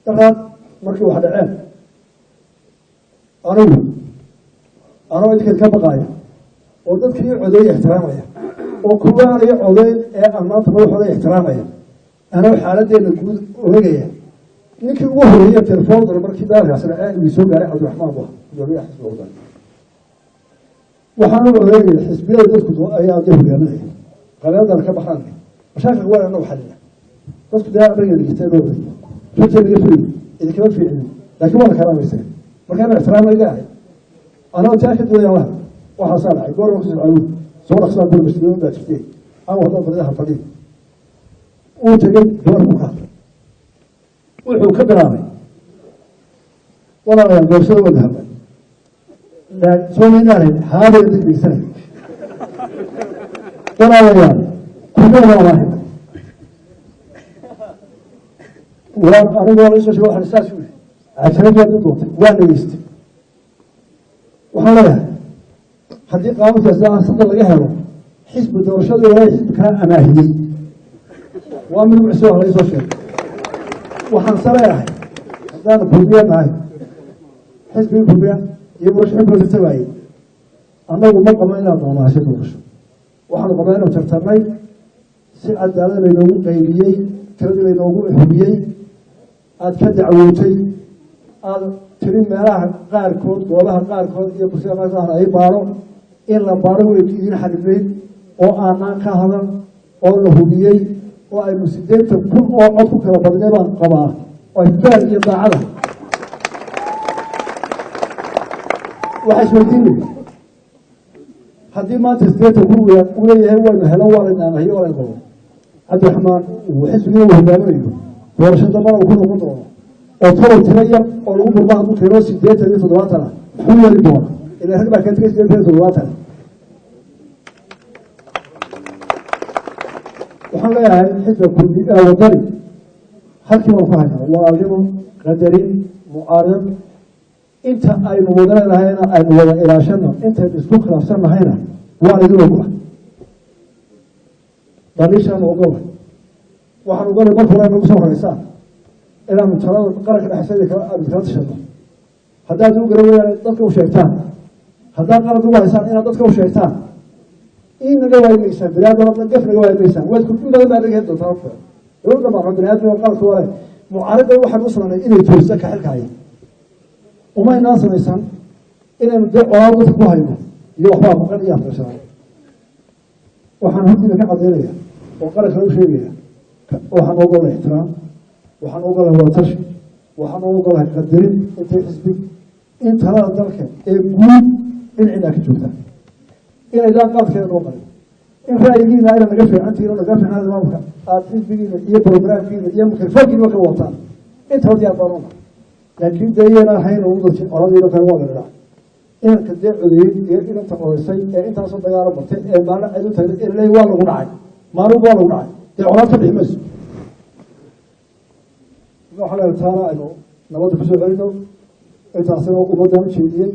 Daraad markii wax dhaceen, anigu anoo idinkeed ka baqaaya oo dadkii codeey ixtiraamaya oo kuwaanaya codeyn ee aan maanta madaxooda ixtiraamaya, anoo xaaladdeena guud oegaya, ninkii ugu horeeyey telefoon dara markii dagaalkaasi dhaceen uu soo gaaray Cabdiraxmaan bu gudoomiyaha xisbiga Wadani. Waxaan u ogeynaya xisbiyada dadku ayaa dee hogaaminaya qabeeladana ka baxaan, mashaakilka waa inagu xalina. Dadku dee anaga dhigtay loo ogeeyo, runtii naga fuliy idinkama fiicnin, laakiin waa la karaamaysay markaana ixtiraam iga ahay. Anoo taa ka duwaya laha waxaasaa dhacay goor ku socdo soo dhaqsaa bur mas'uuliyiin baa jirtay aan wadada fadhiyaha fadhiya. Uu tegey, gabar buu ka hadlay, wuxuu ka bilaabay: "Walaalayaal, doorashada waa dahabay soo maynaanan haabay degdegsanay. Walaalayaal, kuma walaalahay waan anigu waa laysoo sheegay, waxaan saas u yidhi cajalad waad u doontay, waa dhegeystay. Waxaan leeyahay haddii qaanuunka siyaasadda laga helo xisbi doorashadii hore xisbi kaa amaahiyey, waa mid cusub wax laysoo sheegay. Waxaan se leeyahay haddaanu Kulmiye nahay, xisbigii Kulmiya iyo murashaxiin kula tartamayey, annagu ma qabno inaad doonaasho doorasho. Waxaanu qabnaa inuu tartamay si cadaalad laynoogu qaybiyey, tiradii laynoogu hubiyey, aada ka dacwootay, aada tiri meelaha qaarkood, goobaha qaarkood iyo kursida qaarkood ay baaro in la baaro way idiin xadidnayd oo aanaan ka hadan oo la hubiyey oo aynu 80,000 oo cod ku kala badnay baan qabaa oo faal iyo daacada. Waxaa isweydiinay haddii maanta 80,000 uu leeyahay waynu helo, waa layna amahiyo, waa layna qabo, Cabdiraxmaan uu xisbigii uu hogaaminayo doorasho dambana uu ku noqon doono oo tolow tiro yar oo lagu murma hadduu keeno 80 iyo 70 ah, muxuu yeeli doonaa? Ilaa rag baa ka tegay 80 iyo 70. Waxaan leeyahay xisbiga Kulmi Wadani halkii baan ku haynaa walaalnimo, qadarin, mucaaradad inta aynu wada leenahayna aynu wada ilaashano, intaynu isku khilaafsan nahayna waan idin ogola, daliishaanu ogolay. Waxaan ogolay marka hore nagu soo horeysaan inaanu talada qaranka dhexsadi kala aanu kala tashano. Haddaad u garan weyaan dadka u sheegtaan, haddaad qalad ugu haysaan inaad dadka u sheegtaan, in naga waayi maysaan, biniaadam gaf naga waayi maysaan. Waad in badan baa naga heli doontaa horta dowladda baa biniaadam qaladka wale. Mucaaradda waxaan u samaynay inay toosiso ka xilka haya, uma inaan samaysan inaynu dee colaad dadka ku hayno iyo waxbaa maqan iyo afgashanaan. Waxaan hortiina ka cadaynaya oo qarankana u sheegaya, waxaan ogolahay ixtiraam, waxaan ogolahay wadatashi, waxaan ogolahay qadarin intay xisbi in talada dalka ee guud dhinaciina ka joogtaan, inaydaan qaadkeeda noo qarin, in ra'yigiina ayna naga fiicantihiin oo naga fiicnaan maamulka aada xisbigiina iyo programkiina iyo mikrofoonkiina ka wataan intaba diyaar baan una. Laakiin dee iyana ahayn ugu dadki coladiina kale waa la dhidhaa inanka dee codeeyey iyo inanta codeysay ee intaasoo dagaalo martay ee maalin cid u tagday ee leey waa lagu dhacay, maalin waa lagu dhacay, dee colaad ka bixi mayso. Waxaa leedahay taana aynu nabadda kusoo celino. Intaasina ummaddan u jeediyey.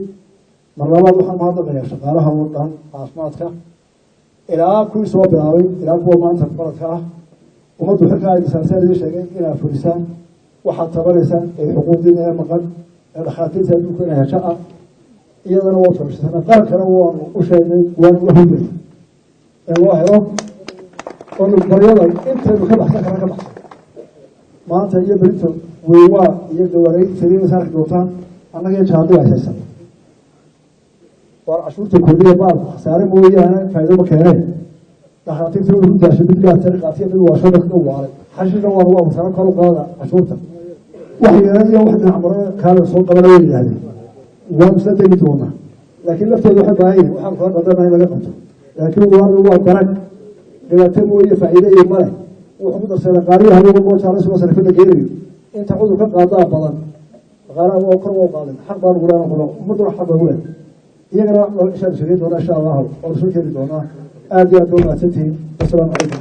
Mar labaad waxaan mahadnaqayaa shaqaalaha oo dhan caafimaadka, ilaa kuwii soo bilaabay ilaa kuwa maanta baradka ah. Ummaddu xilka ay saarteen idin sheegay inaad fulisaan waxaad tabanaysaan ee xuquuqdiina ee maqan ee dhakhaatiirta adduunka inay hesho ah, iyadana waa fadhiisana. Qarankana waanu u sheegnay, waanu la hubnay in loo helo oonu baryada intaynu ka baxsan karna ka baxsan maanta iyo berito weywaa iyo gawaarey saliinaysa arki doontaan. Annaga iyo jaadi baa haysan waar cashuurta kordhiya baalku khasaare mooyaane faa'iido ma keeneen. Dhakhaatiirta way ku daashay, mid gaadsan qaatiya, mid waasho dadka waalay xashiisha waa lagu abuursana. Kor u qaada cashuurta, wax yeelan iyo wax dhinac marana kaale soo qabana way yidhaahdeen, waanu isla tegi doonaa. Laakiin lafteedu waxay baahan yihin waxaan kala qadana in laga qabto. Laakiin waa darag dhibaato mooye faa'iide iyo male. Wuxuu ku darsaday qaariyaha lagu moojaala isagoo sarifa la geenayo inta cudur ka qaadaa badan dhaqaalaha waa kor waa qaadin. Xaq baan ugu leeyahay, ummadduna xaq baa ugu leeyahay, iyagana laba ishaan sheegay doonaa insha Allahu oo soo keeni doonaa. Aad iyo aad baa mahadsantihiin. Wasalaamu calaykum.